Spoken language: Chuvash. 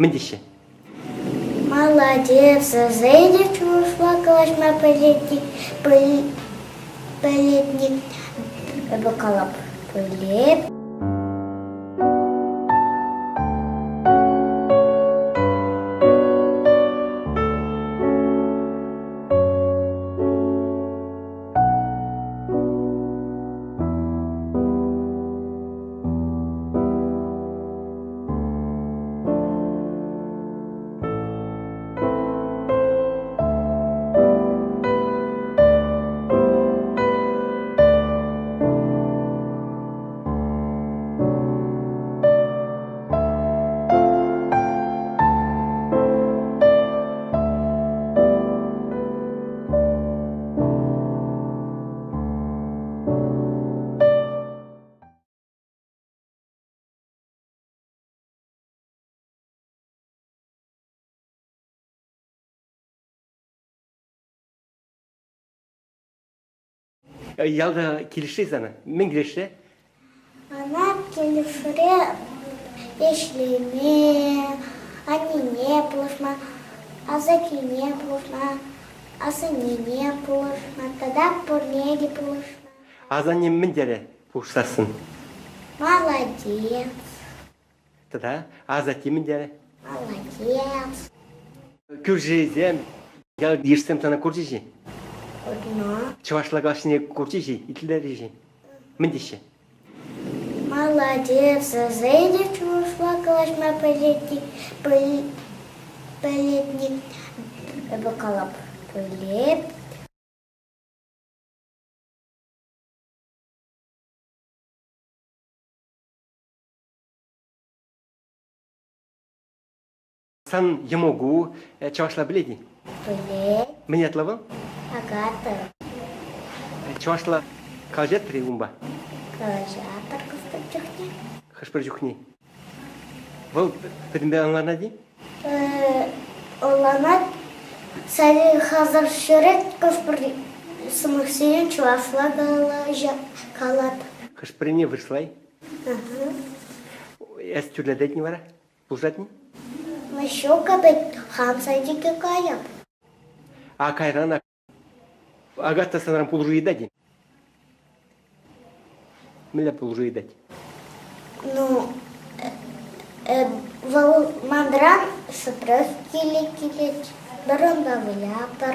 Мӗн теҫҫӗ? Молодец, ӗҫе чӑвашла калаҫма пӗлетни эпӗ калап пӗлеп. Ялта килӗшрӗ сана? Мӗн килӗшрӗ? Мана килӗшрӗ ӗҫлеме, аннене пулӑшма, асаттене пулӑшма, асаннене пулӑшма тата пурне те пулӑшма. Асанне мӗн терӗ пулӑшсассӑн? Молодец. Тата асатте мӗн терӗ? Молодец. Кӳршӗсем, ял-йышсем сана курчӗҫ-и? Курнӑ. Чӑвашла калаҫнине курчӗҫ-и, итлерӗҫ-и? Мӗн теҫҫӗ? Молодец, ӗҫе чӑвашла калаҫма пӗлетни эпӗ калап пӗлеп. Сан йӑмӑку чӑвашла пӗлет-и? Пӗлет. Мӗн ятлӑ вӑл? Агата. Чӑвашла калаҫатӑр-и унпа? Калаҫатӑр хӑш-пӗр чухне. Хӑш-пӗр чухне. Вӑл пӗтӗмпе ӑнланать-и? Ӑнланать. Хасар ҫӳрет хӑш-пӗр сӑмахсене чӑвашла калать. Хӑш-пӗрне вырӑсла-и? Эс тӳрлететни вара? Пулӑшать-и? Ҫук, эпӗ хам садике каяп. А кайран Агата санран пулӑшу ыйтать-и? Мӗнле пулӑшу ыйтать? Ну, вӑл манран сӑтрах килет, килет. Вӑрӑнпа вылятӑр.